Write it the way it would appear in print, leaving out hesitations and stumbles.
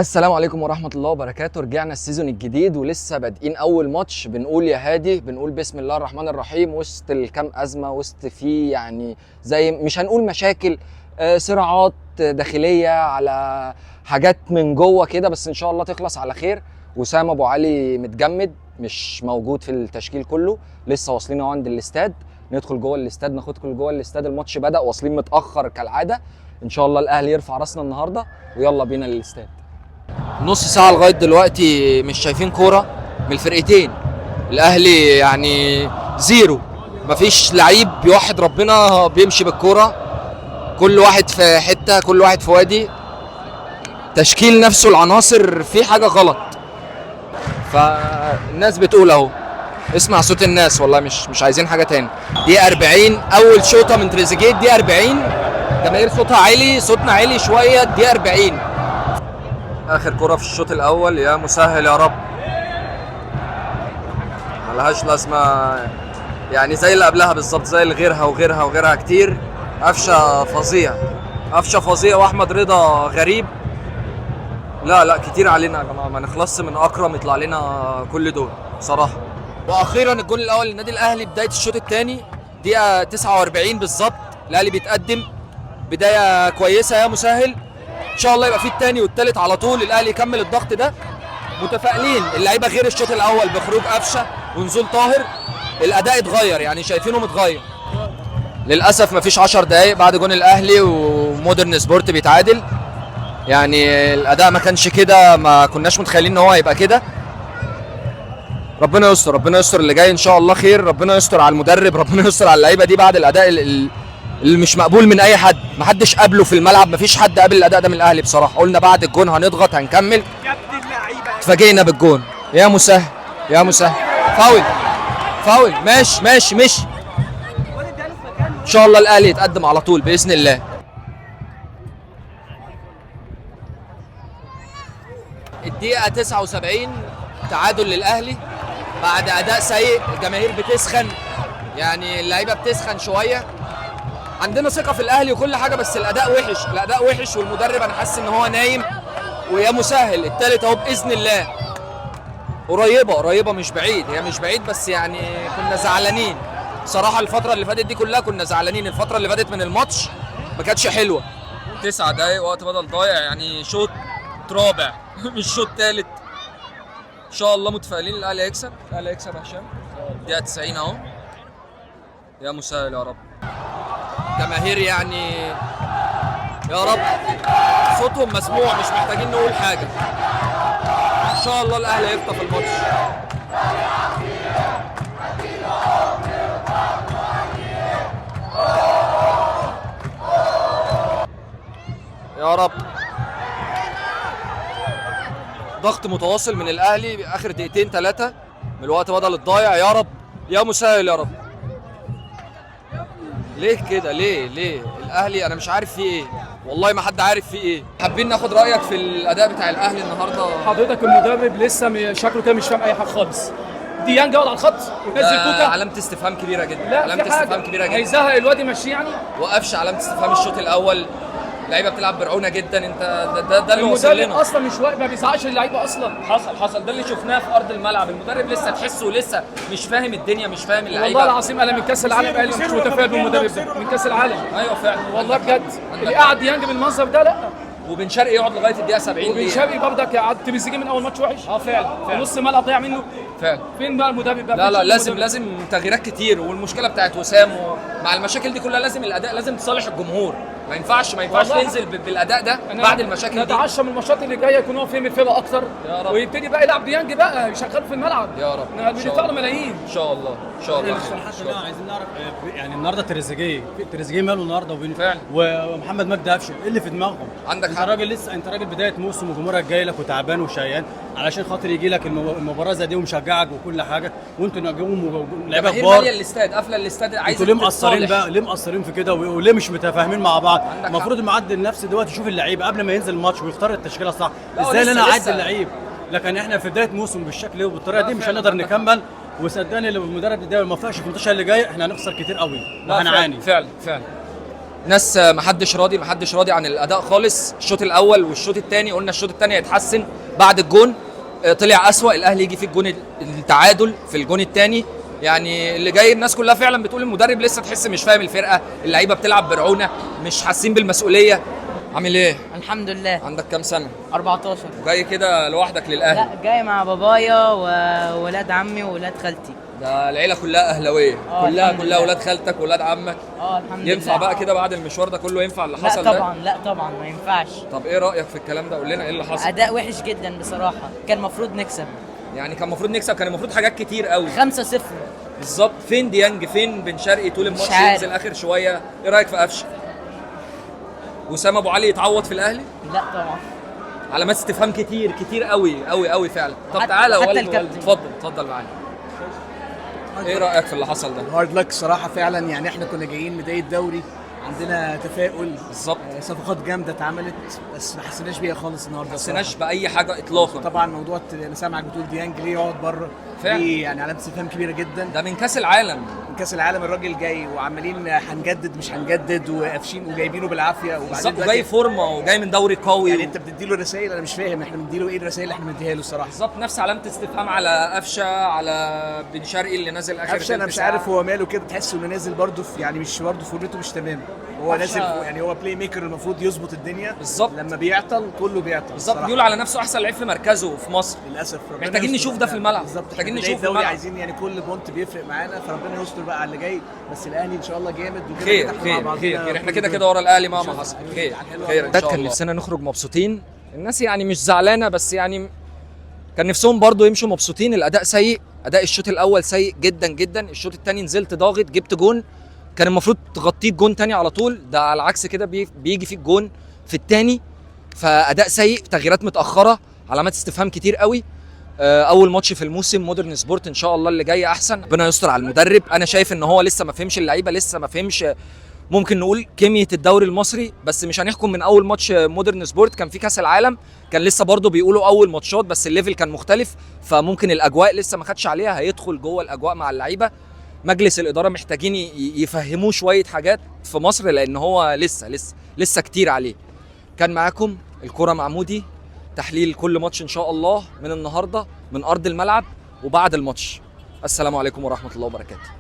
السلام عليكم ورحمة الله وبركاته. رجعنا ال season الجديد ولسه بادئين أول ماتش. بنقول يا هادي، بنقول بسم الله الرحمن الرحيم. وسط الكام أزمة، وسط فيه يعني زي مش هنقول مشاكل، صراعات داخلية على حاجات من جوه كده، بس إن شاء الله تخلص على خير. وسام أبو علي متجمد مش موجود في التشكيل كله، لسه واصلين اهو عند الاستاد. ندخل جوه الاستاد، ناخدكم جوه الاستاد. الماتش بدأ، واصلين متأخر كالعادة. إن شاء الله الأهلي يرفع راسنا النهارده، ويلا بينا للاستاد. نص ساعة لغاية دلوقتي مش شايفين كورة من الفرقتين. الأهلي يعني zero، مفيش لعيب بيوحد ربنا بيمشي بالكورة، كل واحد في حتة، كل واحد في وادي. تشكيل نفسه العناصر في حاجة غلط. فالناس بتقول اهو، اسمع صوت الناس، والله مش عايزين حاجة تاني. دي 40 أول شوطة من تريزيجيه، دي 40. جماهير صوتها عالي، صوتنا عالي شوية. دي 40، اخر كرة في الشوط الاول. يا مسهل يا رب، ملهاش لازمه يعني، زي اللي قبلها بالظبط، زي اللي غيرها وغيرها وغيرها كتير. قفشه فظيع، قفشه فظيع، واحمد رضا غريب. لا لا كتير علينا يا جماعة، ما نخلصش من اكرم يطلع لنا كل دول بصراحة. واخيرا الجول الاول للنادي الاهلي بداية الشوط الثاني، دقيقة 49 بالظبط. الاهلي بيتقدم بداية كويسة يا مسهل، ان شاء الله يبقى في الثاني والثالث على طول. الاهلي يكمل الضغط ده، متفائلين. اللعيبة غير الشوط الاول بخروج قفشه ونزول طاهر، الاداء اتغير، يعني شايفينه متغير. للاسف مفيش 10 دقايق بعد جون الاهلي ومودرن سبورت بيتعادل. يعني الاداء ما كانش كده، ما كناش متخيلين ان هو هيبقى كده. ربنا يستر، ربنا يستر اللي جاي ان شاء الله خير. ربنا يستر على المدرب، ربنا يستر على اللعيبة دي بعد الاداء اللي مش مقبول من اي حد. محدش قابله في الملعب، مفيش حد قابل الاداء ده من الاهلي بصراحة. قلنا بعد الجون هنضغط هنكمل، اتفاجئنا بالجون. يا مسهل يا مسهل، فاول فاول، ماشي ماشي ماشي. ان شاء الله الاهلي يتقدم على طول باذن الله. الدقيقة 79 تعادل للاهلي بعد اداء سيء. الجماهير بتسخن، يعني اللعيبة بتسخن شوية. عندنا ثقة في الاهلي وكل حاجة، بس الاداء وحش، الاداء وحش، والمدرب انا حاسس ان هو نايم. ويا مسهل التالت اهو باذن الله، قريبه قريبه، مش بعيد، هي مش بعيد، بس يعني كنا زعلانين صراحة الفترة اللي فاتت دي كلها، كنا زعلانين الفترة اللي فاتت من الماتش، ما كانتش حلوة. 9 دقايق وقت بدل ضايع، يعني شوط رابع مش شوط تالت. ان شاء الله متفائلين الاهلي هيكسب، الاهلي هيكسب يا هشام. دقيقة 90 اهو، يا مسهل يا رب. جماهير يعني يا رب صوتهم مسموع، مش محتاجين نقول حاجة. ان شاء الله الاهلي هيخطف الماتش. يا رب. ضغط متواصل من الاهلي اخر دقيقتين ثلاثة من الوقت بدل الضايع. يا رب يا مسهل يا رب. ليه كده؟ ليه ليه الاهلي؟ انا مش عارف فيه ايه، والله ما حد عارف فيه ايه. حابين ناخد رايك في الاداء بتاع الاهلي النهارده. حضرتك المدرب لسه شكله كده مش فاهم اي حاجة خالص. ديانج يقعد على الخط ونزل كوكا، علامة استفهام كبيرة جدا. لا علامة في حاجة. استفهام كبيرة جدا. هيزهق الواد يمشيه يعني. وقفش علامة استفهام الشوط الاول، اللعيبة بتلعب برعونه جدا. انت ده اللي وصل المدرب لنا اصلا مش واقف، ما بيزعقش اللعيبة اصلا. حصل ده اللي شفناه في ارض الملعب. المدرب لسه تحسه لسه مش فاهم الدنيا، مش فاهم اللعيبة. والله العظيم انا من كاس العالم قال مش متفائل بالمدرب ده من كاس العالم. ايوه فعلا والله بجد اللي قعد ديانج بالمنظر ده لا. وبن شرقي يقعد لغاية الدقيقة 70 وبن شرقي برضك قعد تريزيجيه من اول ماتش وحش. اه فعلا فعلا نص ملعب ضيع منه. فعلا. فين بقى المدرب بقى؟ لا لا فين لازم المدرب؟ لازم تغييرات كتير، والمشكلة بتاعت وسام مع المشاكل دي كلها لازم الاداء، لازم تصالح الجمهور. ما ينفعش ما ينفعش والله تنزل بالاداء ده أنا بعد المشاكل دي. نتعشى من الماتشات اللي جاية يكون هو فهم الفرقة اكتر، يا رب. ويبتدي بقى يلعب ديانج بقى يشغله في الملعب. يا رب. إن شاء بندفع له الله. ملايين. ان شاء الله ان شاء الله. حتى لا عايزين نعرف يعني النهارده تريزيجيه ماله النهارده وبين فعلا. ومحمد مجدي قفشه ايه اللي في دماغهم؟ عندك انت حق. راجل لسه، انت راجل بداية موسم وجمهورك جاي لك وتعبان وشقيان علشان خاطر يجي لك المباراة زي دي ومشجعك وكل حاجة، وانتوا نجوم ولاعيبه جماهير كبار. ماليه الاستاد، قافله الاستاد، عايزه انتوا ليه مقصرين تتصالح. بقى؟ ليه مقصرين في كده وليه مش متفاهمين مع بعض؟ عندك المفروض المعدل النفسي دلوقتي يشوف اللعيبة قبل ما ينزل الماتش ويختار التشكيلة الصح. لا، ازاي لسه- اللي انا اعدي لسه. اللعيب؟ لكن احنا في بداية موسم بالشكل وبالطريقه لا، دي مش فعلا هنقدر عندك نكمل. وصدقني لو المدرب ده ما فاقش في الماتش اللي جاي احنا هنخسر كتير قوي لا، وهنعاني. فعلا فعلا. ناس محدش راضي، محدش راضي عن الاداء خالص. الشوط الاول والشوط الثاني قلنا الشوط الثاني هيتحسن بعد الجون، طلع اسوأ. الاهلي يجي في الجون التعادل في الجون الثاني. يعني اللي جاي الناس كلها فعلا بتقول المدرب لسه تحس مش فاهم الفرقة، اللعيبة بتلعب برعونه، مش حاسين بالمسؤولية. عامل ايه؟ الحمد لله. عندك كام سنة؟ 14. وجاي كده لوحدك للاهلي؟ لا، جاي مع بابايا وولاد عمي وولاد خالتي. ده العيلة كلها اهلاويه. كلها الحمد كلها لله. ولاد خالتك ولاد عمك. الحمد لله. ينفع بقى كده بعد المشوار ده كله؟ ينفع اللي لا حصل ده؟ طبعا، لا طبعا ما ينفعش. طب ايه رايك في الكلام ده؟ قول لنا ايه اللي حصل. اداء وحش جدا بصراحة، كان المفروض نكسب. يعني كان المفروض نكسب، كان المفروض حاجات كتير قوي. 5-0 بالظبط. فين ديانج؟ فين بن شرقي طول الماتش عارف. ينزل اخر شوية؟ ايه رايك في قفشه؟ وسام ابو علي يتعوض في الاهلي؟ لا طبعا. علامات استفهام كتير كتير قوي قوي قوي فعلا. طب حتى- تعالى حتى والد الكابتن. اتفضل اتفضل معانا. ايه رايك في اللي حصل ده؟ hard luck صراحة فعلا. يعني احنا كنا جايين بداية دوري عندنا تفاؤل. بالظبط. صفقات جامدة اتعملت بس ما حسيناش بيها خالص النهارده. ما حسيناش باي حاجة اطلاقا. طبعا موضوع انا سامعك بتقول ديانج ليه يقعد بره فعلا. دي يعني علامة استفهام كبيرة جدا. ده من كاس العالم. من كاس العالم الراجل جاي وعمالين هنجدد مش هنجدد وقافشين وجايبينه بالعافية. وبعدين بالظبط، دلوقتي وجاي فورمه وجاي من دوري قوي. يعني انت بتديله رسائل، انا مش فاهم احنا بنديله ايه الرسائل اللي احنا بنديها له الصراحة. بالظبط، نفس علامة استفهام على قفشه، على بن شرقي اللي نازل اخر قفشه انا تلت مش ساعة. عارف هو ماله كده، تحس انه نازل برده في يعني مش برده فورمته مش تمام. هو نازل يعني هو playmaker المفروض يظبط الدنيا. بالظبط. لما بيعطل كله بيعطل. بالظبط، الصراحة. بيقول على نفسه احسن لعيب في مركزه في مصر. للاسف ربنا محتاجين يستر نشوف ده في الملعب. بالظبط، محتاجين بداية نشوف في الدوري الملعب. عايزين يعني كل point بيفرق معانا، فربنا يستر بقى على اللي جاي. بس الاهلي ان شاء الله جامد وكده خير كده احنا مع خير بعضنا خير خير، احنا كل كده دول. كده ورا الاهلي مهما حصل. خير خير ان شاء الله. كان نفسنا نخرج مبسوطين، الناس يعني مش زعلانة بس يعني كان نفسهم برضو يمشوا مبسوطين. الاداء سيء، اداء الشوط الاول سيء جدا جدا. الشوط الثاني نزلت ضاغط، جبت جون كان المفروض تغطيه بجون تاني على طول، ده على العكس كده بيجي فيك جون في الثاني. فاداء سيء، تغييرات متاخرة، علامات استفهام كتير قوي. اول ماتش في الموسم مودرن سبورت، ان شاء الله اللي جاي احسن. ربنا يستر على المدرب. انا شايف ان هو لسه ما فهمش اللعيبة، لسه ما فهمش ممكن نقول كمية الدوري المصري، بس مش هنحكم من اول ماتش مودرن سبورت. كان في كاس العالم، كان لسه برضو بيقولوا اول ماتشات، بس ال level كان مختلف، فممكن الاجواء لسه ما خدش عليها، هيدخل جوه الاجواء مع اللعيبة. مجلس الادارة محتاجين يفهموه شوية حاجات في مصر، لان هو لسه لسه لسه كتير عليه. كان معاكم الكره مع مودي، تحليل كل ماتش ان شاء الله من النهارده من ارض الملعب وبعد الماتش. السلام عليكم ورحمة الله وبركاته.